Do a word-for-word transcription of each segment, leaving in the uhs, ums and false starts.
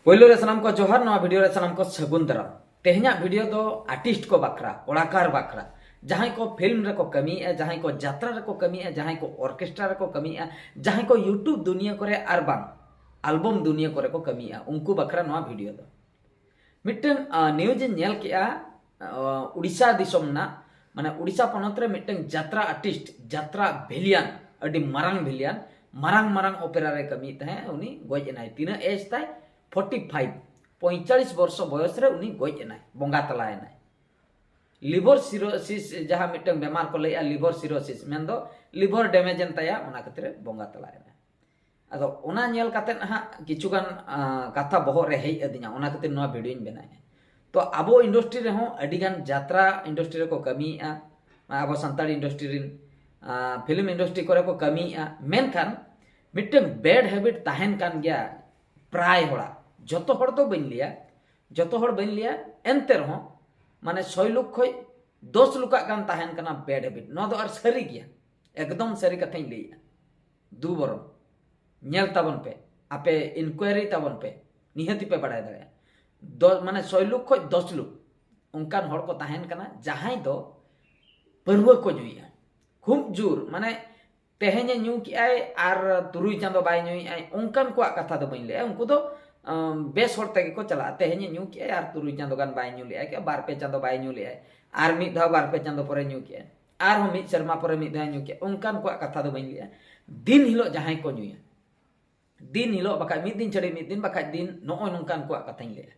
ᱯᱳᱭᱞᱳ ᱨᱮ ᱥᱟᱱᱟᱢ ᱠᱚ ᱡᱚᱦᱟᱨ, ᱱᱚᱣᱟ ᱵᱷᱤᱰᱤᱭᱳ ᱨᱮ ᱥᱟᱱᱟᱢ ᱠᱚ ᱥᱟᱹᱜᱩᱱ ᱫᱟᱨᱟᱢ᱾ ᱛᱮᱦᱮᱧᱟᱜ ᱵᱷᱤᱰᱤᱭᱳ ᱫᱚ ᱟᱨᱴᱤᱥᱴ ᱠᱚ ᱵᱟᱠᱷᱨᱟ, ᱠᱚᱲᱟᱠᱟᱨ ᱵᱟᱠᱷᱨᱟ, ᱡᱟᱦᱟᱸᱭ ᱠᱚ ᱯᱷᱤᱞᱢ ᱨᱮᱠᱚ ᱠᱟᱹᱢᱤᱭᱮᱫᱼᱟ, ᱡᱟᱦᱟᱸᱭ ᱠᱚ ᱡᱟᱛᱨᱟ ᱨᱮᱠᱚ ᱠᱟᱹᱢᱤᱭᱮᱫᱼᱟ, ᱡᱟᱦᱟᱸᱭ ᱠᱚ ᱚᱨᱠᱮᱥᱴᱨᱟ ᱨᱮᱠᱚ ᱠᱟᱹᱢᱤᱭᱮᱫᱼᱟ, ᱡᱟᱦᱟᱸᱭ ᱠᱚ YouTube ᱫᱩᱱᱤᱭᱟᱹ ᱠᱚᱨᱮ ᱟᱨ ᱵᱟᱝ ᱟᱞᱵᱚᱢ ᱫᱩᱱᱤᱭᱟᱹ ᱠᱚᱨᱮ ᱠᱚ ᱠᱟᱹᱢᱤᱭᱮᱫᱼᱟ, ᱩᱱᱠᱩ ᱵᱟᱠᱷᱨᱟ ᱱᱚᱣᱟ ᱵᱷᱤᱰᱤᱭᱳ ᱫᱚ᱾ ᱢᱤᱫᱴᱟᱝ ᱱᱤᱭᱩᱡᱽ ᱤᱧ ᱧᱮᱞ ᱠᱮᱜᱼᱟ, ᱟᱸ, ᱩᱲᱤᱥᱥᱟ ᱫᱤᱥᱚᱢ ᱨᱮᱱᱟᱜ, ᱢᱟᱱᱮ ᱩᱲᱤᱥᱥᱟ ᱯᱚᱱᱚᱛ ᱨᱮ ᱢᱤᱫᱴᱟᱝ ᱡᱟᱛᱨᱟ ᱟᱨᱴᱤᱥᱴ, ᱡᱟᱛᱨᱟ ᱵᱷᱤᱞᱤᱭᱟᱱ, ᱟᱹᱰᱤ ᱢᱟᱨᱟᱝ ᱵᱷᱤᱞᱤᱭᱟᱱ, ᱢᱟᱨᱟᱝ ᱢᱟᱨᱟᱝ ᱚᱯᱮᱨᱟ ᱨᱮ ᱠᱟᱹᱢᱤᱭᱮᱫ ᱛᱟᱦᱮᱸᱫ, ᱩᱱᱤ ᱜᱚᱡ ᱮᱱᱟᱭ᱾ ᱛᱤᱱᱟᱹᱜ ᱮᱡᱽ ᱛᱟᱭ? Forty five. ᱯᱚᱸᱭᱛᱟᱞᱤᱥ ᱵᱚᱨᱥᱚ ᱵᱚᱭᱚᱥ ᱨᱮ ᱩᱱᱤ ᱜᱚᱡ ᱮᱱᱟᱭ, ᱵᱚᱸᱜᱟ ᱛᱟᱞᱟᱭᱮᱱᱟᱭ᱾ ᱞᱤᱵᱷᱚᱨ ᱥᱤᱨᱳᱥᱤᱥ, ᱡᱟᱦᱟᱸ ᱢᱤᱫᱴᱟᱝ ᱵᱮᱢᱟᱨ ᱠᱚ ᱞᱟᱹᱭᱮᱜᱼᱟ, ᱞᱤᱵᱷᱚᱨ ᱥᱤᱨᱳᱥᱤᱥ, ᱢᱮᱱᱫᱚ ᱞᱤᱵᱷᱚᱨ ᱰᱮᱢᱮᱡᱽ ᱮᱱ ᱛᱟᱭᱟ, ᱚᱱᱟ ᱠᱷᱟᱹᱛᱤᱨ ᱵᱚᱸᱜᱟ ᱛᱟᱞᱟᱭᱮᱱᱟᱭ᱾ ᱟᱫᱚ ᱚᱱᱟ ᱧᱮᱞ ᱠᱟᱛᱮᱫ ᱦᱟᱸᱜ ᱠᱤᱪᱷᱩ ᱜᱟᱱ, ᱟᱸ, ᱠᱟᱛᱷᱟ ᱵᱚᱦᱚᱜ ᱨᱮ ᱦᱮᱡ ᱟᱹᱫᱤᱧᱟ, ᱚᱱᱟ ᱠᱷᱟᱹᱛᱤᱨ ᱱᱚᱣᱟ ᱵᱷᱤᱰᱤᱭᱳᱧ ᱵᱮᱱᱟᱣᱮᱫᱼᱟ᱾ ᱛᱚ ᱟᱵᱚ ᱤᱱᱰᱟᱥᱴᱨᱤ ᱨᱮᱦᱚᱸ ᱟᱹᱰᱤ ᱜᱟᱱ ᱡᱟᱛᱨᱟ ᱤᱱᱰᱟᱥᱴᱨᱤ ᱨᱮᱠᱚ ᱠᱟᱹᱢᱤᱭᱮᱫᱼᱟ, ᱟᱵᱚ ᱥᱟᱱᱛᱟᱲ ᱤᱱᱰᱟᱥᱴᱨᱤ ᱨᱮᱱ, ᱟᱸ, ᱯᱷᱤᱞᱢ ᱤᱱᱰᱟᱥᱴᱨᱤ ᱠᱚᱨᱮ ᱠᱚ ᱠᱟᱹᱢᱤᱭᱮᱫᱼᱟ, ᱢᱮᱱᱠᱷᱟᱱ ᱢᱤᱫᱴᱟᱝ ᱵᱮᱰ ᱦᱮᱵᱤᱴ ᱛᱟᱦᱮᱱ ᱠᱟᱱ ᱜᱮᱭᱟ ᱯᱨᱟᱭ ᱦᱚᱲᱟᱜ᱾ ᱡᱚᱛᱚ ᱦᱚᱲ ᱫᱚ ᱵᱟᱹᱧ ᱞᱟᱹᱭᱟ, ᱡᱚᱛᱚ ᱦᱚᱲ ᱵᱟᱹᱧ ᱞᱟᱹᱭᱟ, ᱮᱱᱛᱮ ᱨᱮᱦᱚᱸ ᱢᱟᱱᱮ ᱥᱚᱭ ᱞᱳᱠ ᱠᱷᱚᱡ ᱫᱚᱥ ᱞᱳᱠᱟᱜ ᱜᱟᱱ ᱛᱟᱦᱮᱱ ᱠᱟᱱᱟ ᱵᱮᱰ ᱦᱮᱵᱤᱴ᱾ ᱱᱚᱣᱟ ᱫᱚ ᱟᱨ ᱥᱟᱹᱨᱤ ᱜᱮᱭᱟ, ᱮᱠᱫᱚᱢ ᱥᱟᱹᱨᱤ ᱠᱟᱛᱷᱟᱧ ᱞᱟᱹᱭᱮᱜᱼᱟ᱾ ᱫᱩ ᱵᱚᱨᱚᱱ ᱧᱮᱞ ᱛᱟᱵᱚᱱ ᱯᱮ, ᱟᱯᱮ ᱤᱱᱠᱩᱭᱟᱨᱤ ᱛᱟᱵᱚᱱ ᱯᱮ, ᱱᱤᱦᱟᱹᱛᱤ ᱯᱮ ᱵᱟᱲᱟᱭ ᱫᱟᱲᱮᱭᱟᱜᱼᱟ᱾ ᱫᱚ ᱢᱟᱱᱮ ᱥᱚᱭ ᱞᱳᱠ ᱠᱷᱚᱡ ᱫᱚᱥ ᱞᱳᱠ ᱚᱱᱠᱟᱱ ᱦᱚᱲ ᱠᱚ ᱛᱟᱦᱮᱱ ᱠᱟᱱᱟ ᱡᱟᱦᱟᱸᱭ ᱫᱚ ᱯᱟᱹᱨᱣᱟᱹ ᱠᱚ ᱧᱩᱭᱮᱫᱼᱟ ᱠᱷᱩᱵ ᱡᱳᱨ, ᱢᱟᱱᱮ ᱛᱮᱦᱮᱧᱮ ᱧᱩ ᱠᱮᱜᱼᱟᱭ ᱟᱨ ᱛᱩᱨᱩᱭ ᱪᱟᱸᱫᱚ ᱵᱟᱭ ᱧᱩᱭᱮᱫᱼᱟᱭ, ᱚᱱᱠᱟᱱ ᱠᱚᱣᱟᱜ ᱠᱟᱛᱷᱟ ᱫᱚ ᱵᱟᱹᱧ ᱞᱟᱹᱭᱟ᱾ ᱩᱱᱠᱩ ᱫᱚ, ᱟᱸ, ᱵᱮᱥ ᱦᱚᱲ ᱛᱮᱜᱮ ᱠᱚ ᱪᱟᱞᱟᱜᱼᱟ᱾ ᱛᱮᱦᱮᱧᱮ ᱧᱩ ᱠᱮᱜᱼᱟᱭ ᱟᱨ ᱛᱩᱨᱩᱭ ᱪᱟᱸᱫᱚ ᱜᱟᱱ ᱵᱟᱭ ᱧᱩ ᱞᱮᱜᱼᱟᱭ, ᱠᱤ ᱵᱟᱨ ᱯᱮ ᱪᱟᱸᱫᱚ ᱵᱟᱭ ᱧᱩ ᱞᱮᱜᱼᱟᱭ, ᱟᱨ ᱢᱤᱫ ᱫᱷᱟᱣ ᱵᱟᱨ ᱯᱮ ᱪᱟᱸᱫᱚ ᱯᱚᱨᱮ ᱧᱩ ᱠᱮᱜᱼᱟᱭ, ᱟᱨᱦᱚᱸ ᱢᱤᱫ ᱥᱮᱨᱢᱟ ᱯᱚᱨᱮ ᱢᱤᱫ ᱫᱷᱟᱣ ᱧᱩ ᱠᱮᱜᱼᱟᱭ, ᱚᱱᱠᱟᱱ ᱠᱚᱣᱟᱜ ᱠᱟᱛᱷᱟ ᱫᱚ ᱵᱟᱹᱧ ᱞᱟᱹᱭᱟ᱾ ᱫᱤᱱ ᱦᱤᱞᱳᱜ ᱡᱟᱦᱟᱸᱭ ᱠᱚ ᱧᱩᱭᱟ, ᱫᱤᱱ ᱦᱤᱞᱳᱜ ᱵᱟᱠᱷᱟᱡ ᱢᱤᱫ ᱫᱤᱱ ᱪᱷᱟᱹᱲᱤ ᱢᱤᱫ ᱫᱤᱱ, ᱵᱟᱠᱷᱟᱡ ᱫᱤᱱ, ᱱᱚᱜᱼᱚᱭ ᱱᱚᱝᱠᱟᱱ ᱠᱚᱣᱟᱜ ᱠᱟᱛᱷᱟᱧ ᱞᱟᱹᱭᱟ᱾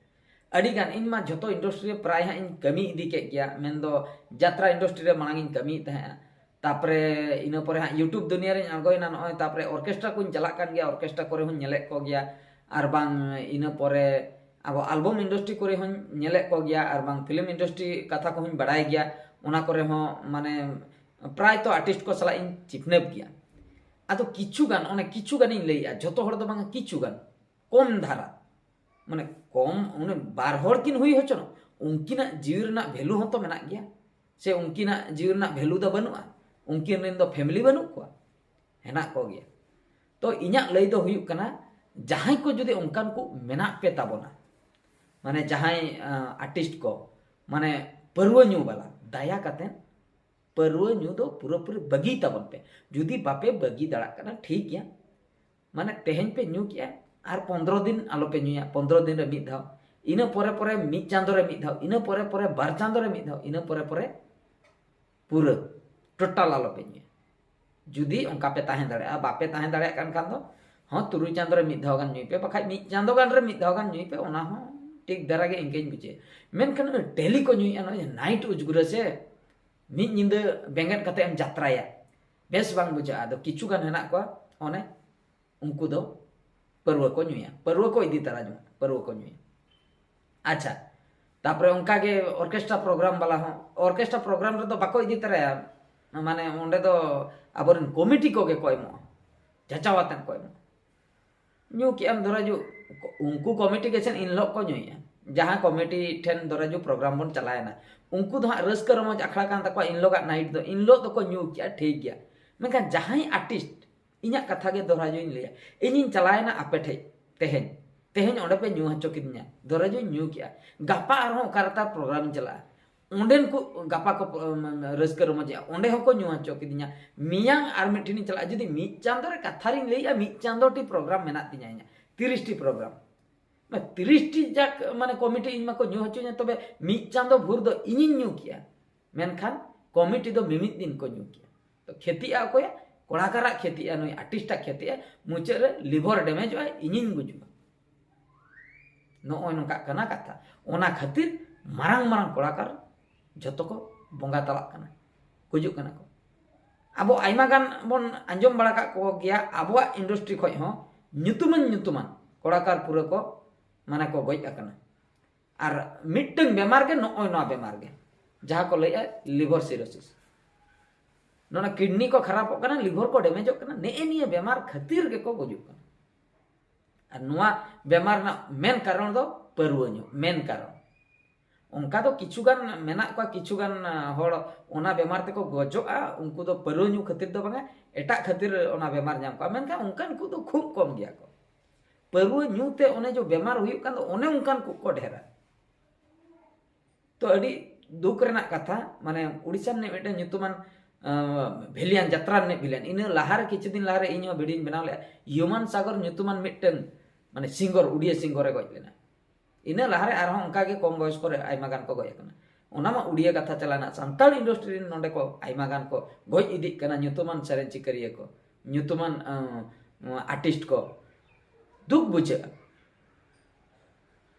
ᱟᱹᱰᱤ ᱜᱟᱱ, ᱤᱧ ᱢᱟ ᱡᱷᱚᱛᱚ ᱤᱱᱰᱟᱥᱴᱨᱤ ᱨᱮ ᱯᱨᱟᱭ ᱦᱟᱸᱜ ᱤᱧ ᱠᱟᱹᱢᱤ ᱤᱫᱤ ᱠᱮᱫ ᱜᱮᱭᱟ, ᱢᱮᱱᱫᱚ ᱡᱟᱛᱨᱟ ᱤᱱᱰᱟᱥᱴᱨᱤ ᱨᱮ ᱢᱟᱲᱟᱝ ᱤᱧ ᱠᱟᱹᱢᱤᱭᱮᱫ ᱛᱟᱦᱮᱸᱜᱼᱟ᱾ ᱛᱟᱯᱚᱨᱮ ᱤᱱᱟᱹ ᱯᱚᱨᱮ ᱦᱟᱸᱜ YouTube ᱫᱩᱱᱤᱭᱟᱹ ᱨᱤᱧ ᱟᱬᱜᱚᱭᱮᱱᱟ, ᱱᱚᱜᱼᱚᱭ ᱛᱟᱯᱚᱨᱮ ᱚᱨᱠᱮᱥᱴᱨᱟ ᱠᱚᱧ ᱪᱟᱞᱟᱜ ᱠᱟᱱ ᱜᱮᱭᱟ, ᱚᱨᱠᱮᱥᱴᱨᱟ ᱠᱚᱨᱮ ᱦᱚᱸᱧ ᱧᱮᱞᱮᱫ ᱠᱚᱜᱮᱭᱟ᱾ ᱟᱨ ᱵᱟᱝ ᱤᱱᱟᱹ ᱯᱚᱨᱮ ᱟᱵᱚ ᱟᱞᱵᱚᱢ ᱤᱱᱰᱟᱥᱴᱨᱤ ᱠᱚᱨᱮ ᱦᱚᱸᱧ ᱧᱮᱞᱮᱫ ᱠᱚᱜᱮᱭᱟ, ᱟᱨ ᱵᱟᱝ ᱯᱷᱤᱞᱢ ᱤᱱᱰᱟᱥᱴᱨᱤ ᱠᱟᱛᱷᱟ ᱠᱚᱦᱚᱸᱧ ᱵᱟᱲᱟᱭ ᱜᱮᱭᱟ, ᱚᱱᱟ ᱠᱚᱨᱮ ᱦᱚᱸ ᱢᱟᱱᱮ ᱯᱨᱟᱭ ᱛᱚ ᱟᱨᱴᱤᱥᱴ ᱠᱚ ᱥᱟᱞᱟᱜ ᱤᱧ ᱪᱤᱯᱱᱟᱹᱯ ᱜᱮᱭᱟ᱾ ᱟᱫᱚ ᱠᱤᱪᱷᱩ ᱜᱟᱱ, ᱚᱱᱮ ᱠᱤᱪᱷᱩ ᱜᱟᱱᱤᱧ ᱞᱟᱹᱭᱮᱜᱼᱟ, ᱡᱷᱚᱛᱚ ᱦᱚᱲ ᱫᱚ ᱵᱟᱝᱟ, ᱠᱤᱪᱷᱩ ᱜᱟᱱ, ᱠᱚᱢ ᱫᱷᱟᱨᱟ, ᱢᱟᱱᱮ ᱠᱚᱢ, ᱩᱱᱤ ᱵᱟᱨ ᱦᱚᱲ ᱠᱤᱱ ᱦᱩᱭ ᱦᱚᱪᱚᱱᱚᱜ, ᱩᱱᱠᱤᱱᱟᱜ ᱡᱤᱣᱤ ᱨᱮᱱᱟᱜ ᱵᱷᱮᱞᱩ ᱦᱚᱸᱛᱚ ᱢᱮᱱᱟᱜ ᱜᱮᱭᱟ, ᱥᱮ ᱩᱱᱠᱤᱱᱟᱜ ᱡᱤᱣᱤ ᱨᱮᱱᱟᱜ ᱵᱷᱮᱞᱩ ᱫᱚ ᱵᱟᱹᱱᱩᱜᱼᱟ? ᱩᱱᱠᱤᱱ ᱨᱮᱱ ᱫᱚ ᱯᱷᱮᱢᱤᱞᱤ ᱵᱟᱹᱱᱩᱜ ᱠᱚᱣᱟ? ᱦᱮᱱᱟᱜ ᱠᱚᱜᱮᱭᱟ᱾ ᱛᱚ ᱤᱧᱟᱹᱜ ᱞᱟᱹᱭ ᱫᱚ ᱦᱩᱭᱩᱜ ᱠᱟᱱᱟ, ᱡᱟᱦᱟᱸᱭ ᱠᱚ ᱡᱩᱫᱤ ᱚᱱᱠᱟᱱ ᱠᱚ ᱢᱮᱱᱟᱜ ᱯᱮ ᱛᱟᱵᱚᱱᱟ, ᱢᱟᱱᱮ ᱡᱟᱦᱟᱸᱭ ᱟᱨᱴᱤᱥᱴ ᱠᱚ, ᱢᱟᱱᱮ ᱯᱟᱹᱨᱣᱟᱹ ᱧᱩ ᱵᱟᱞᱟ, ᱫᱟᱭᱟ ᱠᱟᱛᱮ ᱯᱟᱹᱨᱣᱟᱹ ᱧᱩ ᱫᱚ ᱯᱩᱨᱟᱹᱯᱩᱨᱤ ᱵᱟᱹᱜᱤ ᱛᱟᱵᱚᱱ ᱯᱮ᱾ ᱡᱩᱫᱤ ᱵᱟᱯᱮ ᱵᱟᱹᱜᱤ ᱫᱟᱲᱮᱭᱟᱜ ᱠᱟᱱᱟ, ᱴᱷᱤᱠ ᱜᱮᱭᱟ, ᱢᱟᱱᱮ ᱛᱮᱦᱮᱧ ᱯᱮ ᱧᱩ ᱠᱮᱜᱼᱟ, ᱟᱨ ᱯᱚᱱᱫᱽᱨᱚ ᱫᱤᱱ ᱟᱞᱚ ᱯᱮ ᱧᱩᱭᱟ, ᱯᱚᱱᱫᱽᱨᱚ ᱫᱤᱱ ᱨᱮ ᱢᱤᱫ ᱫᱷᱟᱣ, ᱤᱱᱟᱹ ᱯᱚᱨᱮ ᱯᱚᱨᱮ ᱢᱤᱫ ᱪᱟᱸᱫᱳ ᱨᱮ ᱢᱤᱫ ᱫᱷᱟᱣ, ᱤᱱᱟᱹ ᱯᱚᱨᱮ ᱯᱚᱨᱮ ᱵᱟᱨ ᱪᱟᱸᱫᱳ ᱨᱮ ᱢᱤᱫ ᱫᱷᱟᱣ, ᱤᱱᱟᱹ ᱯᱚᱨᱮ ᱯᱚᱨᱮ ᱯᱩᱨᱟᱹ ᱴᱳᱴᱟᱞ ᱟᱞᱚ ᱯᱮ ᱧᱩᱭᱟ᱾ ᱡᱩᱫᱤ ᱚᱱᱠᱟ ᱯᱮ ᱛᱟᱦᱮᱸ ᱫᱟᱲᱮᱭᱟᱜᱼᱟ, ᱵᱟᱯᱮ ᱛᱟᱦᱮᱸ ᱫᱟᱲᱮᱭᱟᱜ ᱠᱟᱱ ᱠᱷᱟᱱ ᱫᱚ, ᱦᱚᱸ, ᱛᱩᱨᱩᱭ ᱪᱟᱸᱫᱳ ᱨᱮ ᱢᱤᱫ ᱫᱷᱟᱣ ᱜᱟᱱ ᱧᱩᱭ ᱯᱮ, ᱵᱟᱠᱷᱟᱡ ᱢᱤᱫ ᱪᱟᱸᱫᱳ ᱜᱟᱱ ᱨᱮ ᱢᱤᱫ ᱫᱷᱟᱣ ᱜᱟᱱ ᱧᱩᱭ ᱯᱮ, ᱚᱱᱟ ᱦᱚᱸ ᱴᱷᱤᱠ ᱫᱷᱟᱨᱟ ᱜᱮ ᱤᱱᱠᱟᱹᱧ ᱵᱩᱡᱷᱟᱹᱣᱟ᱾ ᱢᱮᱱᱠᱷᱟᱱ ᱚᱱᱟ ᱰᱮᱞᱤ ᱠᱚ ᱧᱩᱭᱮᱫᱼᱟ, ᱱᱚᱜᱼᱚᱭ ᱱᱟᱭᱤᱴ ᱩᱡᱽᱜᱩᱨᱟᱹ ᱥᱮ, ᱢᱤᱫ ᱧᱤᱫᱟᱹ ᱵᱮᱸᱜᱮᱫ ᱠᱟᱛᱮ ᱮᱢ ᱡᱟᱛᱨᱟᱭᱟ, ᱵᱮᱥ ᱵᱟᱝ ᱵᱩᱡᱷᱟᱹᱜᱼᱟ᱾ ᱟᱫᱚ ᱠᱤᱪᱷᱩ ᱜᱟᱱ ᱦᱮᱱᱟᱜ ᱠᱚᱣᱟ, ᱚᱱᱮ ᱩᱱᱠᱩ ᱫᱚ ᱯᱟᱹᱨᱣᱟᱹ ᱠᱚ ᱧᱩᱭᱟ, ᱯᱟᱹᱨᱣᱟᱹ ᱠᱚ ᱤᱫᱤ ᱛᱟᱨᱟ ᱡᱚᱝᱟ, ᱯᱟᱹᱨᱣᱟᱹ ᱠᱚ ᱧᱩᱭᱟ᱾ ᱟᱪᱪᱷᱟ, ᱛᱟᱯᱚᱨᱮ ᱚᱱᱠᱟ ᱜᱮ ᱚᱨᱠᱮᱥᱴᱨᱟ ᱯᱨᱳᱜᱨᱟᱢ ᱵᱟᱞᱟ ᱦᱚᱸ, ᱚᱨᱠᱮᱥᱴᱨᱟ ᱯᱨᱳᱜᱨᱟᱢ ᱨᱮᱫᱚ ᱵᱟᱠᱚ ᱤᱫᱤ ᱛᱟᱨᱟᱭᱟ, ᱢᱟᱱᱮ ᱚᱸᱰᱮ ᱫᱚ ᱟᱵᱚᱨᱮᱱ ᱠᱚᱢᱤᱴᱤ ᱠᱚᱜᱮ ᱠᱚ ᱮᱢᱚᱜᱼᱟ, ᱡᱟᱪᱟᱣ ᱟᱛᱮᱫ ᱠᱚ ᱮᱢᱚᱜᱼᱟ᱾ ᱧᱩ ᱠᱮᱜ ᱟᱢ, ᱫᱷᱚᱨᱟ ᱡᱩ, ᱩᱱᱠᱩ ᱠᱚᱢᱤᱴᱤ ᱜᱮ ᱥᱮ ᱮᱱ ᱦᱤᱞᱳᱜ ᱠᱚ ᱧᱩᱭᱟ, ᱡᱟᱦᱟᱸ ᱠᱚᱢᱤᱴᱤ ᱴᱷᱮᱱ ᱫᱷᱚᱨᱟ ᱡᱩ ᱯᱨᱳᱜᱨᱟᱢ ᱵᱚᱱ ᱪᱟᱞᱟᱣᱮᱱᱟ, ᱩᱱᱠᱩ ᱫᱚ ᱦᱟᱸᱜ ᱨᱟᱹᱥᱠᱟᱹ ᱨᱚᱢᱚᱡᱽ ᱟᱠᱷᱲᱟ ᱠᱟᱱ ᱛᱟᱠᱚᱣᱟ ᱮᱱ ᱦᱤᱞᱳᱜᱟᱜ ᱱᱟᱭᱤᱴ ᱫᱚ, ᱮᱱ ᱦᱤᱞᱳᱜ ᱫᱚᱠᱚ ᱧᱩ ᱠᱮᱜᱼᱟ, ᱴᱷᱤᱠ ᱜᱮᱭᱟ᱾ ᱢᱮᱱᱠᱷᱟᱱ ᱡᱟᱦᱟᱸᱭ ᱟᱨᱴᱤᱥᱴ, ᱤᱧᱟᱹᱜ ᱠᱟᱛᱷᱟ ᱜᱮ ᱫᱷᱚᱨᱟ ᱡᱩᱧ ᱞᱟᱹᱭᱟ, ᱤᱧᱤᱧ ᱪᱟᱞᱟᱣᱮᱱᱟ ᱟᱯᱮ ᱴᱷᱮᱡ ᱛᱮᱦᱮᱧ, ᱛᱮᱦᱮᱧ ᱚᱸᱰᱮ ᱯᱮ ᱧᱩ ᱦᱚᱪᱚ ᱠᱤᱫᱤᱧᱟ, ᱫᱷᱚᱨᱟ ᱡᱩᱧ ᱧᱩ ᱠᱮᱜᱼᱟ, ᱜᱟᱯᱟ ᱟᱨᱦᱚᱸ ᱚᱠᱟ ᱨᱮᱛᱟ ᱯᱨᱳᱜᱨᱟᱢ ᱤᱧ ᱪᱟᱞᱟᱜᱼᱟ, ᱚᱸᱰᱮᱱ ᱠᱚ ᱜᱟᱯᱟ ᱠᱚ ᱯ-, ᱨᱟᱹᱥᱠᱟᱹ ᱨᱚᱢᱚᱡᱮᱜᱼᱟ, ᱚᱸᱰᱮ ᱦᱚᱸᱠᱚ ᱧᱩ ᱦᱚᱪᱚ ᱠᱤᱫᱤᱧᱟ, ᱢᱮᱭᱟᱝ ᱟᱨ ᱢᱤᱫ ᱴᱷᱮᱱᱤᱧ ᱪᱟᱞᱟᱜᱼᱟ᱾ ᱡᱩᱫᱤ ᱢᱤᱫ ᱪᱟᱸᱫᱳ ᱨᱮ, ᱠᱟᱛᱷᱟ ᱨᱤᱧ ᱞᱟᱹᱭᱮᱜᱼᱟ, ᱢᱤᱫ ᱪᱟᱸᱫᱳ ᱴᱤ ᱯᱨᱳᱜᱨᱟᱢ ᱢᱮᱱᱟᱜ ᱛᱤᱧᱟ ᱤᱧᱟᱹᱜ, ᱛᱤᱨᱤᱥ ᱴᱤ ᱯᱨᱳᱜᱨᱟᱢ, ᱢᱟᱱᱮ ᱛᱤᱨᱤᱥ ᱴᱤ ᱡᱟᱠ, ᱢᱟᱱᱮ ᱠᱚᱢᱤᱴᱤ ᱤᱧ ᱢᱟᱠᱚ ᱧᱩ ᱦᱚᱪᱚᱧᱟ, ᱛᱚᱵᱮ ᱢᱤᱫ ᱪᱟᱸᱫᱳ ᱵᱷᱳᱨ ᱫᱚ ᱤᱧᱤᱧ ᱧᱩ ᱠᱮᱜᱼᱟ, ᱢᱮᱱᱠᱷᱟᱱ ᱠᱚᱢᱤᱴᱤ ᱫᱚ ᱢᱤᱢᱤᱫ ᱫᱤᱱ ᱠᱚ ᱧᱩ ᱠᱮᱜᱼᱟ᱾ ᱛᱚ ᱠᱷᱮᱛᱤᱜᱼᱟ ᱚᱠᱚᱭᱟᱜ? ᱠᱚᱲᱟᱠᱟᱨᱟᱜ ᱠᱷᱮᱛᱤᱜᱼᱟ, ᱱᱩᱭ ᱟᱨᱴᱤᱥᱴᱟᱜ ᱠᱷᱮᱛᱤᱜᱼᱟ, ᱢᱩᱪᱟᱹᱫ ᱨᱮ ᱞᱤᱵᱷᱟᱨ ᱰᱮᱢᱮᱡᱚᱜᱼᱟ, ᱤᱧᱤᱧ ᱜᱩᱡᱩᱜᱼᱟ᱾ ᱱᱚᱜᱼᱚᱭ ᱱᱚᱝᱠᱟᱜ ᱠᱟᱱᱟ ᱠᱟᱛᱷᱟ᱾ ᱚᱱᱟ ᱠᱷᱟᱹᱛᱤᱨ ᱢᱟᱨᱟᱝ ᱢᱟᱨᱟᱝ ᱠᱚᱲᱟᱠᱟᱨ ᱡᱷᱚᱛᱚ ᱠᱚ ᱵᱚᱸᱜᱟ ᱛᱟᱞᱟᱜ ᱠᱟᱱᱟ, ᱜᱩᱡᱩᱜ ᱠᱟᱱᱟ ᱠᱚ᱾ ᱟᱵᱚ ᱟᱭᱢᱟ ᱜᱟᱱ ᱵᱚᱱ ᱟᱸᱡᱚᱢ ᱵᱟᱲᱟ ᱠᱟᱜ ᱠᱚ ᱜᱮᱭᱟ, ᱟᱵᱚᱣᱟᱜ ᱤᱱᱰᱟᱥᱴᱨᱤ ᱠᱷᱚᱡ ᱦᱚᱸ ᱧᱩᱛᱩᱢᱟᱱ ᱧᱩᱛᱩᱢᱟᱱ ᱠᱚᱲᱟᱠᱟᱨ ᱯᱩᱨᱟᱹ ᱠᱚ, ᱢᱟᱱᱮ, ᱠᱚ ᱜᱚᱡ ᱟᱠᱟᱱᱟ᱾ ᱟᱨ ᱢᱤᱫᱴᱟᱝ ᱵᱮᱢᱟᱨ ᱜᱮ, ᱱᱚᱜᱼᱚᱭ ᱱᱚᱣᱟ ᱵᱮᱢᱟᱨ ᱜᱮ, ᱡᱟᱦᱟᱸ ᱠᱚ ᱞᱟᱹᱭᱮᱜᱼᱟ ᱞᱤᱵᱷᱟᱨ ᱥᱤᱨᱳᱥᱤᱥ, ᱱᱚᱣᱟ ᱠᱤᱰᱱᱤ ᱠᱚ ᱠᱷᱟᱨᱟᱯᱚᱜ ᱠᱟᱱᱟ, ᱞᱤᱵᱷᱟᱨ ᱠᱚ ᱰᱮᱢᱮᱡᱚᱜ ᱠᱟᱱᱟ, ᱱᱮᱜᱼᱮ ᱱᱤᱭᱟᱹ ᱵᱮᱢᱟᱨ ᱠᱷᱟᱹᱛᱤᱨ ᱜᱮᱠᱚ ᱜᱩᱡᱩᱜ ᱠᱟᱱᱟ᱾ ᱟᱨ ᱱᱚᱣᱟ ᱵᱮᱢᱟᱨ ᱨᱮᱱᱟᱜ ᱢᱮᱱ ᱠᱟᱨᱚᱱ ᱫᱚ ᱯᱟᱹᱨᱣᱟᱹ ᱧᱩ, ᱢᱮᱱ ᱠᱟᱨᱚᱱ᱾ ᱚᱱᱠᱟ ᱫᱚ ᱠᱤᱪᱷᱩ ᱜᱟᱱ ᱢᱮᱱᱟᱜ ᱠᱚᱣᱟ, ᱠᱤᱪᱷᱩ ᱜᱟᱱ ᱦᱚᱲ ᱚᱱᱟ ᱵᱮᱢᱟᱨ ᱛᱮᱠᱚ ᱜᱚᱡᱚᱜᱼᱟ, ᱩᱱᱠᱩ ᱫᱚ ᱯᱟᱹᱨᱣᱟᱹ ᱧᱩ ᱠᱷᱟᱹᱛᱤᱨ ᱫᱚ ᱵᱟᱝᱟ, ᱮᱴᱟᱜ ᱠᱷᱟᱹᱛᱤᱨ ᱚᱱᱟ ᱵᱮᱢᱟᱨ ᱧᱟᱢ ᱠᱚᱣᱟ, ᱢᱮᱱᱠᱷᱟᱱ ᱚᱱᱠᱟᱱ ᱠᱚ ᱫᱚ ᱠᱷᱩᱵ ᱠᱚᱢ ᱜᱮᱭᱟ ᱠᱚ᱾ ᱯᱟᱹᱨᱣᱟᱹ ᱧᱩ ᱛᱮ ᱚᱱᱮ ᱡᱮ ᱵᱮᱢᱟᱨ ᱦᱩᱭᱩᱜ ᱠᱟᱱ ᱫᱚ, ᱚᱱᱮ ᱚᱱᱠᱟᱱ ᱠᱚ ᱠᱚ ᱰᱷᱮᱨᱟ᱾ ᱛᱚ ᱟᱹᱰᱤ ᱫᱩᱠ ᱨᱮᱱᱟᱜ ᱠᱟᱛᱷᱟ, ᱢᱟᱱᱮ ᱩᱲᱤᱥᱥᱟ ᱨᱤᱱᱤᱡ ᱢᱤᱫᱴᱮᱱ ᱧᱩᱛᱩᱢᱟᱱ ᱵᱷᱤᱞᱤᱭᱟᱱ, ᱡᱟᱛᱨᱟ ᱨᱤᱱᱤᱡ ᱵᱷᱤᱞᱤᱭᱟᱱ, ᱤᱱᱟᱹ ᱞᱟᱦᱟᱨᱮ ᱠᱤᱪᱷᱩ ᱫᱤᱱ ᱞᱟᱦᱟᱨᱮ ᱤᱧ ᱦᱚᱸ ᱵᱷᱤᱰᱤᱭᱳᱧ ᱵᱮᱱᱟᱣ ᱞᱮᱫᱼᱟ, ᱦᱤᱭᱩᱢᱟᱱ ᱥᱟᱜᱚᱨ ᱧᱩᱛᱩᱢᱟᱱ ᱢᱤᱫᱴᱮᱱ ᱢᱟᱱᱮ ᱥᱤᱝᱜᱚᱨ, ᱩᱰᱤᱭᱟ ᱥᱤᱝᱜᱚᱨ ᱮ ᱜᱚᱡ ᱞᱮᱱᱟ᱾ ᱤᱱᱟᱹ ᱞᱟᱦᱟᱨᱮ ᱟᱨᱦᱚᱸ ᱚᱱᱠᱟᱜᱮ ᱠᱚᱢ ᱵᱚᱭᱚᱥ ᱠᱚᱨᱮ ᱟᱭᱢᱟ ᱜᱟᱱ ᱠᱚ ᱜᱚᱡ ᱟᱠᱟᱱᱟ᱾ ᱚᱱᱟ ᱢᱟ ᱩᱰᱤᱭᱟ ᱠᱟᱛᱷᱟ ᱪᱟᱞᱟᱣᱱᱟ, ᱥᱟᱱᱛᱟᱲ ᱤᱱᱰᱟᱥᱴᱨᱤ ᱨᱮᱱ ᱱᱚᱰᱮ ᱠᱚ ᱟᱭᱢᱟ ᱜᱟᱱ ᱠᱚ ᱜᱚᱡ ᱤᱫᱤᱜ ᱠᱟᱱᱟ, ᱧᱩᱛᱩᱢᱟᱱ ᱥᱮᱨᱮᱧ ᱪᱤᱠᱟᱹᱨᱤᱭᱟᱹ ᱠᱚ, ᱧᱩᱛᱩᱢᱟᱱ ᱟᱨᱴᱤᱥᱴ ᱠᱚ᱾ ᱫᱩᱠ ᱵᱩᱡᱷᱟᱹᱜᱼᱟ᱾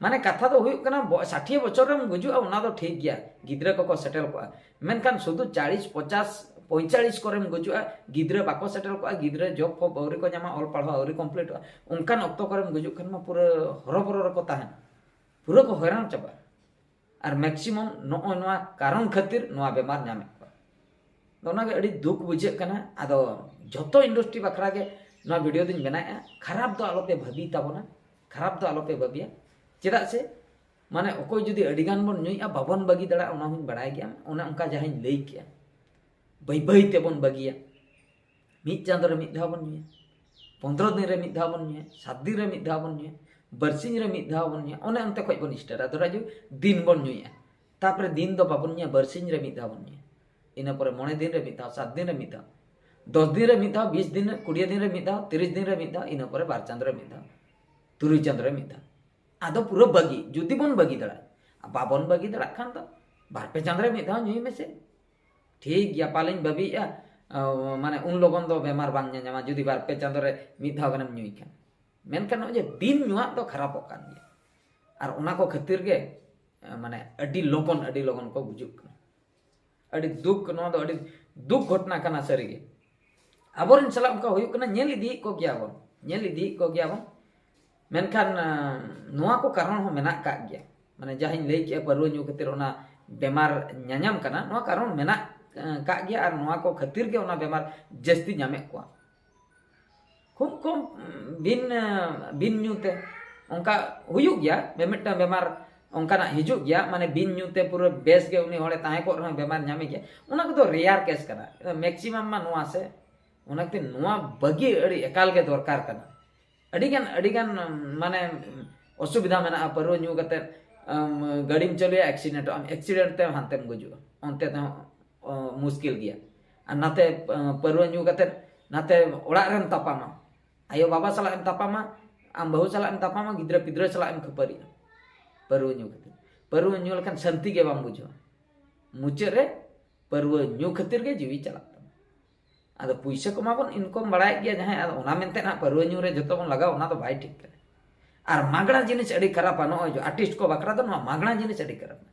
ᱢᱟᱱᱮ ᱠᱟᱛᱷᱟ ᱫᱚ ᱦᱩᱭᱩᱜ ᱠᱟᱱᱟ, ᱵᱚ- ᱥᱟᱴᱷᱤᱭᱟᱹ ᱵᱚᱪᱷᱚᱨ ᱨᱮᱢ ᱜᱩᱡᱩᱜᱼᱟ, ᱚᱱᱟ ᱫᱚ ᱴᱷᱤᱠ ᱜᱮᱭᱟ, ᱜᱤᱫᱽᱨᱟᱹ ᱠᱚᱠᱚ ᱥᱮᱴᱮᱞ ᱠᱚᱜᱼᱟ᱾ ᱢᱮᱱᱠᱷᱟᱱ ᱥᱩᱫᱷᱩ ᱪᱟᱲᱤᱥ, ᱯᱚᱧᱪᱟᱥ, ᱯᱚᱸᱭᱛᱟᱞᱤᱥ ᱠᱚᱨᱮᱢ ᱜᱩᱡᱩᱜᱼᱟ, ᱜᱤᱫᱽᱨᱟᱹ ᱵᱟᱠᱚ ᱥᱮᱴᱮᱞ ᱠᱚᱜᱼᱟ, ᱜᱤᱫᱽᱨᱟᱹ ᱡᱚᱵ ᱯᱷᱚᱵ ᱟᱹᱣᱨᱤ ᱠᱚ ᱧᱟᱢᱟ, ᱚᱞ ᱯᱟᱲᱦᱟᱣ ᱟᱹᱣᱨᱤ ᱠᱚᱢᱯᱞᱤᱴᱚᱜᱼᱟ, ᱚᱱᱠᱟᱱ ᱚᱠᱛᱚ ᱠᱚᱨᱮᱢ ᱜᱩᱡᱩᱜ ᱠᱷᱟᱱ ᱢᱟ ᱯᱩᱨᱟᱹ ᱦᱚᱨᱚᱵᱚᱨᱚ ᱨᱮᱠᱚ ᱛᱟᱦᱮᱱᱟ, ᱯᱩᱨᱟᱹ ᱠᱚ ᱦᱚᱭᱨᱟᱱ ᱪᱟᱵᱟᱜᱼᱟ᱾ ᱟᱨ ᱢᱮᱠᱥᱤᱢᱟᱢ ᱱᱚᱜᱼᱚᱭ ᱱᱚᱣᱟ ᱠᱟᱨᱚᱱ ᱠᱷᱟᱹᱛᱤᱨ ᱱᱚᱣᱟ ᱵᱮᱢᱟᱨ ᱧᱟᱢᱮᱫ ᱠᱚᱣᱟ᱾ ᱟᱫᱚ ᱚᱱᱟᱜᱮ ᱟᱹᱰᱤ ᱫᱩᱠ ᱵᱩᱡᱷᱟᱹᱜ ᱠᱟᱱᱟ᱾ ᱟᱫᱚ ᱡᱷᱚᱛᱚ ᱤᱱᱰᱟᱥᱴᱨᱤ ᱵᱟᱠᱷᱨᱟ ᱜᱮ ᱱᱚᱣᱟ ᱵᱷᱤᱰᱤᱭᱳ ᱫᱚᱧ ᱵᱮᱱᱟᱣᱮᱫᱼᱟ, ᱠᱷᱟᱨᱟᱯ ᱫᱚ ᱟᱞᱚᱯᱮ ᱵᱷᱟᱹᱵᱤ ᱛᱟᱵᱚᱱᱟ, ᱠᱷᱟᱨᱟᱯ ᱫᱚ ᱟᱞᱚᱯᱮ ᱵᱷᱟᱹᱵᱤᱭᱟ᱾ ᱪᱮᱫᱟᱜ ᱥᱮ ᱢᱟᱱᱮ ᱚᱠᱚᱭ ᱡᱩᱫᱤ ᱟᱹᱰᱤ ᱜᱟᱱ ᱵᱚᱱ ᱧᱩᱭᱮᱫᱼᱟ, ᱵᱟᱵᱚᱱ ᱵᱟᱹᱜᱤ ᱫᱟᱲᱮᱭᱟᱜᱼᱟ, ᱚᱱᱟ ᱦᱚᱸᱧ ᱵᱟᱲᱟᱭ ᱜᱮᱭᱟ, ᱚᱱᱮ ᱚᱱᱠᱟ ᱡᱟᱦᱟᱸᱧ ᱞᱟᱹᱭ ᱠᱮᱜᱼᱟ, ᱵᱟᱹᱭ ᱵᱟᱹᱭ ᱛᱮᱵᱚᱱ ᱵᱟᱹᱜᱤᱭᱟ᱾ ᱢᱤᱫ ᱪᱟᱸᱫᱳ ᱨᱮ ᱢᱤᱫ ᱫᱷᱟᱣ ᱵᱚᱱ ᱧᱩᱭᱟ, ᱯᱚᱱᱫᱽᱨᱚ ᱫᱤᱱ ᱨᱮ ᱢᱤᱫ ᱫᱷᱟᱣ ᱵᱚᱱ ᱧᱩᱭᱟ, ᱥᱟᱛ ᱫᱤᱱ ᱨᱮ ᱢᱤᱫ ᱫᱷᱟᱣ ᱵᱚᱱ ᱧᱩᱭᱟ, ᱵᱟᱨᱥᱤᱧ ᱨᱮ ᱢᱤᱫ ᱫᱷᱟᱣ ᱵᱚᱱ ᱧᱩᱭᱟ, ᱚᱱᱮ ᱚᱱᱛᱮ ᱠᱷᱚᱡ ᱵᱚᱱ ᱥᱴᱟᱨᱴᱟ᱾ ᱫᱷᱚᱨᱟ ᱡᱩ ᱫᱤᱱ ᱵᱚᱱ ᱧᱩᱭᱟ, ᱛᱟᱯᱚᱨᱮ ᱫᱤᱱ ᱫᱚ ᱵᱟᱵᱚᱱ ᱧᱩᱭᱟ, ᱵᱟᱨᱥᱤᱧ ᱨᱮ ᱢᱤᱫ ᱫᱷᱟᱣ ᱵᱚᱱ ᱧᱩᱭᱟ, ᱤᱱᱟᱹ ᱯᱚᱨᱮ ᱢᱚᱬᱮ ᱫᱤᱱ ᱨᱮ ᱢᱤᱫ ᱫᱷᱟᱣ, ᱥᱟᱛ ᱫᱤᱱ ᱨᱮ ᱢᱤᱫ ᱫᱷᱟᱣ, ᱫᱚᱥ ᱫᱤᱱ ᱨᱮ ᱢᱤᱫ ᱫᱷᱟᱣ, ᱵᱤᱥ ᱫᱤᱱ, ᱠᱩᱲᱤ ᱫᱤᱱ ᱨᱮ ᱢᱤᱫ ᱫᱷᱟᱣ, ᱛᱤᱨᱤᱥ ᱫᱤᱱ ᱨᱮ ᱢᱤᱫ ᱫᱷᱟᱣ, ᱤᱱᱟᱹ ᱯᱚᱨᱮ ᱵᱟᱨ ᱪᱟᱸᱫᱳ ᱨᱮ ᱢᱤᱫ ᱫᱷᱟᱣ, ᱛᱩᱨᱩᱭ ᱪᱟᱸᱫᱳ ᱨᱮ ᱢᱤᱫ ᱫᱷᱟᱣ᱾ ᱟᱫᱚ ᱯᱩᱨᱟᱹ ᱵᱟᱹᱜᱤ, ᱡᱩᱫᱤ ᱵᱚᱱ ᱵᱟᱹᱜᱤ ᱫᱟᱲᱮᱭᱟᱜᱼᱟ᱾ ᱵᱟᱵᱚᱱ ᱵᱟᱹᱜᱤ ᱫᱟᱲᱮᱭᱟᱜ ᱠᱷᱟᱱ ᱫᱚ ᱵᱟᱨ ᱯᱮ ᱪᱟᱸᱫᱳ ᱨᱮ ᱢᱤᱫ ᱫᱷᱟᱣ ᱧᱩᱭ ᱢᱮᱥᱮ᱾ ᱴᱷᱤᱠ ᱜᱮᱭᱟ, ᱯᱟᱞᱮᱧ ᱵᱟᱹᱵᱤᱭᱮᱫᱼᱟ, ᱟᱸ, ᱢᱟᱱᱮ ᱩᱱ ᱞᱚᱜᱚᱱ ᱫᱚ ᱵᱮᱢᱟᱨ ᱵᱟᱝ ᱧᱟᱧᱟᱢᱟ ᱡᱩᱫᱤ ᱵᱟᱨ ᱯᱮ ᱪᱟᱸᱫᱳ ᱨᱮ ᱢᱤᱫ ᱫᱷᱟᱣ ᱜᱟᱱᱮᱢ ᱧᱩᱭ ᱠᱷᱟᱱ᱾ ᱢᱮᱱᱠᱷᱟᱱ ᱱᱚᱜᱼᱚᱭ ᱡᱮ ᱫᱤᱱ ᱧᱩᱣᱟᱜ ᱫᱚ ᱠᱷᱟᱨᱟᱯᱚᱜ ᱠᱟᱱ ᱜᱮᱭᱟ᱾ ᱟᱨ ᱚᱱᱟ ᱠᱚ ᱠᱷᱟᱹᱛᱤᱨ ᱜᱮ, ᱟᱸ, ᱢᱟᱱᱮ ᱟᱹᱰᱤ ᱞᱚᱜᱚᱱ, ᱟᱹᱰᱤ ᱞᱚᱜᱚᱱ ᱠᱚ ᱜᱩᱡᱩᱜ ᱠᱟᱱᱟ᱾ ᱟᱹᱰᱤ ᱫᱩᱠ, ᱱᱚᱣᱟ ᱫᱚ ᱟᱹᱰᱤ ᱫᱩᱠ ᱜᱷᱚᱴᱚᱱᱟ ᱠᱟᱱᱟ ᱥᱟᱹᱨᱤᱜᱮ᱾ ᱟᱵᱚᱨᱮᱱ ᱥᱟᱞᱟᱜ ᱚᱱᱠᱟ ᱦᱩᱭᱩᱜ ᱠᱟᱱᱟ, ᱧᱮᱞ ᱤᱫᱤᱭᱮᱫ ᱠᱚ ᱜᱮᱭᱟ ᱵᱚᱱ, ᱧᱮᱞ ᱤᱫᱤᱭᱮᱫ ᱠᱚ ᱜᱮᱭᱟ ᱵᱚᱱ᱾ ᱢᱮᱱᱠᱷᱟᱱ, ᱟᱸ, ᱱᱚᱣᱟ ᱠᱚ ᱠᱟᱨᱚᱱ ᱦᱚᱸ ᱢᱮᱱᱟᱜ ᱠᱟᱜ ᱜᱮᱭᱟ᱾ ᱢᱟᱱᱮ ᱡᱟᱦᱟᱸᱧ ᱞᱟᱹᱭ ᱠᱮᱜᱼᱟ, ᱯᱟᱹᱨᱣᱟᱹ ᱧᱩ ᱠᱷᱟᱹᱛᱤᱨ ᱚᱱᱟ ᱵᱮᱢᱟᱨ ᱧᱟᱧᱟᱢ ᱠᱟᱱᱟ, ᱱᱚᱣᱟ ᱠᱟᱨᱚᱱ ᱢᱮᱱᱟᱜ, ᱟᱸ, ᱠᱟᱜ ᱜᱮᱭᱟ᱾ ᱟᱨ ᱱᱚᱣᱟ ᱠᱚ ᱠᱷᱟᱹᱛᱤᱨ ᱜᱮ ᱚᱱᱟ ᱵᱮᱢᱟᱨ ᱡᱟᱹᱥᱛᱤ ᱧᱟᱢᱮᱫ ᱠᱚᱣᱟ᱾ ᱠᱷᱩᱵ ᱠᱚᱢ, ᱩᱸ, ᱵᱤᱱ, ᱟᱸ, ᱵᱤᱱ ᱧᱩ ᱛᱮ ᱚᱱᱠᱟ ᱦᱩᱭᱩᱜ ᱜᱮᱭᱟ, ᱢᱤᱢᱤᱫᱴᱟᱝ ᱵᱮᱢᱟᱨ ᱚᱱᱠᱟᱱᱟᱜ ᱦᱤᱡᱩᱜ ᱜᱮᱭᱟ, ᱢᱟᱱᱮ ᱵᱤᱱ ᱧᱩ ᱛᱮ ᱯᱩᱨᱟᱹ ᱵᱮᱥ ᱜᱮ ᱩᱱᱤ ᱦᱚᱲᱮ ᱛᱟᱦᱮᱸ ᱠᱚᱜ ᱨᱮᱦᱚᱸ ᱵᱮᱢᱟᱨ ᱧᱟᱢᱮ ᱜᱮᱭᱟ᱾ ᱚᱱᱟ ᱠᱚᱫᱚ ᱨᱮᱭᱟᱨ ᱠᱮᱥ ᱠᱟᱱᱟ, ᱢᱮᱠᱥᱤᱢᱟᱢ ᱢᱟ ᱱᱚᱣᱟ ᱥᱮ᱾ ᱚᱱᱟᱛᱮ ᱱᱚᱣᱟ ᱵᱟᱹᱜᱤ ᱟᱹᱰᱤ ᱮᱠᱟᱞ ᱜᱮ ᱫᱚᱨᱠᱟᱨ ᱠᱟᱱᱟ᱾ ᱟᱹᱰᱤᱜᱟᱱ ᱟᱹᱰᱤᱜᱟᱱ ᱢᱟᱱᱮ ᱚᱥᱩᱵᱤᱫᱷᱟ ᱢᱮᱱᱟᱜᱼᱟ᱾ ᱯᱟᱹᱨᱣᱟᱹ ᱧᱩ ᱠᱟᱛᱮᱫ ᱟᱢ ᱜᱟᱹᱰᱤᱢ ᱪᱟᱹᱞᱩᱭᱟ, ᱮᱠᱥᱤᱰᱮᱱᱴᱚᱜ ᱟᱢ, ᱮᱠᱥᱤᱰᱮᱱᱴ ᱛᱮ ᱦᱟᱱᱛᱮᱢ ᱜᱩᱡᱩᱜᱼᱟ, ᱚᱱᱛᱮ ᱛᱮᱦᱚᱸ ᱚ, ᱢᱩᱥᱠᱤᱞ ᱜᱮᱭᱟ᱾ ᱟᱨ ᱱᱟᱛᱮ ᱟᱸ, ᱯᱟᱹᱨᱣᱟᱹ ᱧᱩ ᱠᱟᱛᱮᱫ ᱱᱟᱛᱮ ᱚᱲᱟᱜ ᱨᱮᱢ ᱛᱟᱯᱟᱢᱟ, ᱟᱭᱳ ᱵᱟᱵᱟ ᱥᱟᱞᱟᱜ ᱮᱢ ᱛᱟᱯᱟᱢᱟ, ᱟᱢ ᱵᱟᱹᱦᱩ ᱥᱟᱞᱟᱜ ᱮᱢ ᱛᱟᱯᱟᱢᱟ, ᱜᱤᱫᱽᱨᱟᱹ ᱯᱤᱫᱽᱨᱟᱹ ᱥᱟᱞᱟᱜ ᱮᱢ ᱠᱷᱟᱹᱯᱟᱹᱨᱤᱜᱼᱟ ᱯᱟᱹᱨᱣᱟᱹ ᱧᱩ ᱠᱟᱛᱮᱫ᱾ ᱯᱟᱹᱨᱣᱟᱹ ᱧᱩ ᱞᱮᱠᱷᱟᱱ ᱥᱟᱹᱱᱛᱤ ᱜᱮ ᱵᱟᱢ ᱵᱩᱡᱷᱟᱹᱣᱟ᱾ ᱢᱩᱪᱟᱹᱫ ᱨᱮ ᱯᱟᱹᱨᱣᱟᱹ ᱧᱩ ᱠᱷᱟᱹᱛᱤᱨ ᱜᱮ ᱡᱤᱣᱤ ᱪᱟᱞᱟᱜ ᱛᱟᱢᱟ᱾ ᱟᱫᱚ ᱯᱩᱭᱥᱟᱹ ᱠᱚᱢᱟ ᱵᱚᱱ ᱤᱱᱠᱚᱢ ᱵᱟᱲᱟᱭᱮᱫ ᱜᱮᱭᱟ ᱡᱟᱦᱟᱸᱭ, ᱟᱫᱚ ᱚᱱᱟ ᱢᱮᱱᱛᱮ ᱱᱟᱦᱟᱜ ᱯᱟᱹᱨᱣᱟᱹ ᱧᱩ ᱨᱮ ᱡᱚᱛᱚ ᱵᱚᱱ ᱞᱟᱜᱟᱣᱟ, ᱚᱱᱟ ᱫᱚ ᱵᱟᱭ ᱴᱷᱤᱠ ᱠᱟᱱᱟ᱾ ᱟᱨ ᱢᱟᱜᱽᱲᱟ ᱡᱤᱱᱤᱥ ᱟᱹᱰᱤ ᱠᱷᱟᱨᱟᱯᱟ᱾ ᱱᱚᱜᱼᱚᱭ ᱡᱮ ᱟᱨᱴᱤᱥᱴ ᱠᱚ ᱵᱟᱠᱷᱨᱟ ᱫᱚ ᱱᱚᱣᱟ ᱢᱟᱜᱽᱲᱟ ᱡᱤᱱᱤᱥ ᱟᱹᱰᱤ ᱠᱷᱟᱨᱟᱯᱟ᱾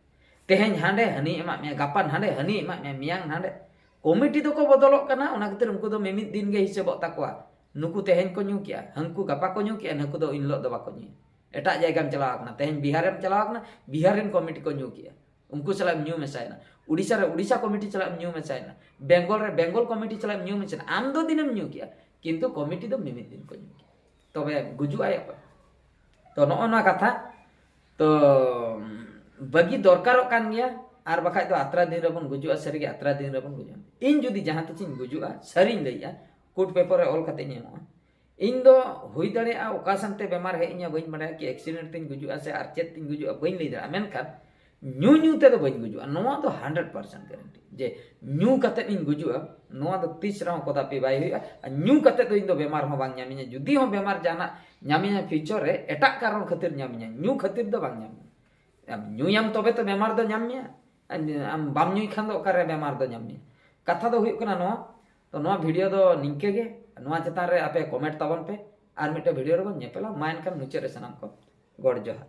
ᱛᱮᱦᱮᱧ ᱦᱟᱸᱰᱮ ᱦᱟᱹᱱᱤ ᱮᱢᱟᱜ ᱢᱮᱭᱟ, ᱜᱟᱯᱟ ᱦᱟᱸᱰᱮ ᱦᱟᱹᱱᱤ ᱮᱢᱟᱜ ᱢᱮᱭᱟ, ᱢᱮᱭᱟᱝ ᱦᱟᱸᱰᱮ᱾ ᱠᱚᱢᱤᱴᱤ ᱫᱚᱠᱚ ᱵᱚᱫᱚᱞᱚᱜ ᱠᱟᱱᱟ, ᱚᱱᱟ ᱠᱷᱟᱹᱛᱤᱨ ᱩᱱᱠᱩ ᱫᱚ ᱢᱤᱢᱤᱫ ᱫᱤᱱ ᱜᱮ ᱦᱤᱥᱟᱹᱵᱚᱜ ᱛᱟᱠᱚᱣᱟ᱾ ᱱᱩᱠᱩ ᱛᱮᱦᱮᱧ ᱠᱚ ᱧᱩ ᱠᱮᱜᱼᱟ, ᱦᱟᱹᱱᱠᱩ ᱜᱟᱯᱟ ᱠᱚ ᱧᱩ ᱠᱮᱜᱼᱟ, ᱱᱩᱠᱩ ᱫᱚ ᱤᱱ ᱦᱤᱞᱳᱜ ᱫᱚ ᱵᱟᱠᱚ ᱧᱩᱭᱟ᱾ ᱮᱴᱟᱜ ᱡᱟᱭᱜᱟᱢ ᱪᱟᱞᱟᱣ ᱟᱠᱟᱱᱟ, ᱛᱮᱦᱮᱧ ᱵᱤᱦᱟᱨᱮᱢ ᱪᱟᱞᱟᱣ ᱟᱠᱟᱱᱟ, ᱵᱤᱦᱟᱨ ᱨᱮᱱ ᱠᱚᱢᱤᱴᱤ ᱠᱚ ᱧᱩ ᱠᱮᱜᱼᱟ, ᱩᱱᱠᱩ ᱥᱟᱞᱟᱜ ᱮᱢ ᱧᱩ ᱢᱮᱥᱟᱭᱮᱱᱟ᱾ ᱩᱲᱤᱥᱥᱟ ᱨᱮ ᱩᱲᱤᱥᱥᱟ ᱠᱚᱢᱤᱴᱤ ᱥᱟᱞᱟᱜ ᱮᱢ ᱧᱩ ᱢᱮᱥᱟᱭᱮᱱᱟ, ᱵᱮᱝᱜᱚᱞ ᱨᱮ ᱵᱮᱝᱜᱚᱞ ᱠᱚᱢᱤᱴᱤ ᱥᱟᱞᱟᱜ ᱮᱢ ᱧᱩ ᱢᱮᱥᱟᱭᱮᱱᱟ᱾ ᱟᱢ ᱫᱚ ᱫᱤᱱᱮᱢ ᱧᱩ ᱠᱮᱜᱼᱟ, ᱠᱤᱱᱛᱩ ᱠᱚᱢᱤᱴᱤ ᱫᱚ ᱢᱤᱢᱤᱫ ᱫᱤᱱ ᱠᱚ ᱧᱩ ᱠᱮᱜᱼᱟ᱾ ᱛᱚᱵᱮ ᱜᱩᱡᱩᱜ ᱟᱭ ᱚᱠᱚᱭ? ᱛᱚ ᱱᱚᱜᱼᱚ ᱱᱚᱣᱟ ᱠᱟᱛᱷᱟ ᱛᱚ ᱵᱟᱹᱜᱤ ᱫᱚᱨᱠᱟᱨᱚᱜ ᱠᱟᱱ ᱜᱮᱭᱟ, ᱟᱨ ᱵᱟᱠᱷᱟᱡ ᱫᱚ ᱟᱛᱨᱟ ᱫᱤᱱ ᱨᱮᱵᱚᱱ ᱜᱩᱡᱩᱜᱼᱟ, ᱥᱟᱹᱨᱤᱜᱮ ᱟᱛᱨᱟ ᱫᱤᱱ ᱨᱮᱵᱚᱱ ᱜᱩᱡᱩᱜᱼᱟ᱾ ᱤᱧ ᱡᱩᱫᱤ ᱡᱟᱦᱟᱸ ᱛᱤᱥᱤᱧ ᱜᱩᱡᱩᱜᱼᱟ, ᱥᱟᱹᱨᱤᱧ ᱞᱟᱹᱭᱮᱜᱼᱟ, ᱠᱳᱨᱴ ᱯᱮᱯᱟᱨ ᱨᱮ ᱚᱞ ᱠᱟᱛᱮᱧ ᱮᱢᱚᱜᱼᱟ᱾ ᱤᱧ ᱫᱚ ᱦᱩᱭ ᱫᱟᱲᱮᱭᱟᱜᱼᱟ ᱚᱠᱟ ᱥᱮᱱᱛᱮ ᱵᱮᱢᱟᱨ ᱦᱮᱡ ᱤᱧᱟ ᱵᱟᱹᱧ ᱵᱟᱲᱟᱭᱟ, ᱠᱤ ᱮᱠᱥᱤᱰᱮᱱᱴ ᱛᱤᱧ ᱜᱩᱡᱩᱜᱼᱟ ᱥᱮ ᱟᱨ ᱪᱮᱫ ᱛᱤᱧ ᱜᱩᱡᱩᱜᱼᱟ ᱵᱟᱹᱧ ᱞᱟᱹᱭ ᱫᱟᱲᱮᱭᱟᱜᱼᱟ, ᱢᱮᱱᱠᱷᱟᱱ ᱧᱩ ᱧᱩ ᱛᱮᱫᱚ ᱵᱟᱹᱧ ᱜᱩᱡᱩᱜᱼᱟ, ᱱᱚᱣᱟ ᱫᱚ ᱦᱟᱱᱰᱨᱮᱰ ᱯᱟᱨᱥᱮᱱᱴ ᱜᱮᱨᱮᱱᱴᱤ᱾ ᱡᱮ ᱧᱩ ᱠᱟᱛᱮᱫ ᱤᱧ ᱜᱩᱡᱩᱜᱼᱟ, ᱱᱚᱣᱟ ᱫᱚ ᱛᱤᱥ ᱨᱮᱦᱚᱸ ᱠᱚᱫᱟᱯᱤ ᱵᱟᱭ ᱦᱩᱭᱩᱜᱼᱟ᱾ ᱟᱨ ᱧᱩ ᱠᱟᱛᱮᱫ ᱫᱚ ᱤᱧ ᱫᱚ ᱵᱮᱢᱟᱨ ᱦᱚᱸ ᱵᱟᱝ ᱧᱟᱢᱤᱧᱟ᱾ ᱡᱩᱫᱤ ᱦᱚᱸ ᱵᱮᱢᱟᱨ ᱡᱟᱦᱟᱱᱟᱜ ᱧᱟᱢᱤᱧᱟ ᱯᱷᱤᱭᱩᱪᱟᱨ ᱨᱮ, ᱮᱴᱟᱜ ᱠᱟᱨᱚᱱ ᱠᱷᱟᱹᱛᱤᱨ ᱧᱟᱢᱤᱧᱟ, ᱧᱩ ᱠᱷᱟᱹᱛᱤᱨ ᱫᱚ ᱵᱟᱝ ᱧᱟᱢᱤᱧᱟ᱾ ᱟᱢ ᱧᱩᱭᱟᱢ ᱛᱚᱵᱮ ᱛᱚ ᱵᱮᱢᱟᱨ ᱫᱚ ᱧᱟᱢ ᱢᱮᱭᱟ, ᱟᱢ ᱵᱟᱢ ᱧᱩᱭ ᱠᱷᱟᱱ ᱫᱚ ᱚᱠᱟᱨᱮ ᱵᱮᱢᱟᱨ ᱫᱚ ᱧᱟᱢ ᱢᱮᱭᱟ? ᱠᱟᱛᱷᱟ ᱫᱚ ᱦᱩᱭᱩᱜ ᱠᱟᱱᱟ ᱱᱚᱣᱟ᱾ ᱛᱚ ᱱᱚᱣᱟ ᱵᱷᱤᱰᱤᱭᱳ ᱫᱚ ᱱᱤᱝᱠᱟᱹ ᱜᱮ, ᱱᱚᱣᱟ ᱪᱮᱛᱟᱱ ᱨᱮ ᱟᱯᱮ ᱠᱚᱢᱮᱱᱴ ᱛᱟᱵᱚᱱ ᱯᱮ, ᱟᱨ ᱢᱤᱫᱴᱮᱱ ᱵᱷᱤᱰᱤᱭᱳ ᱨᱮᱵᱚᱱ ᱧᱮᱯᱮᱞᱟ᱾ ᱢᱟ ᱮᱱᱠᱷᱟᱱ ᱢᱩᱪᱟᱹᱫ ᱨᱮ ᱥᱟᱱᱟᱢ ᱠᱚ ᱜᱚᱰ ᱡᱚᱦᱟᱨ᱾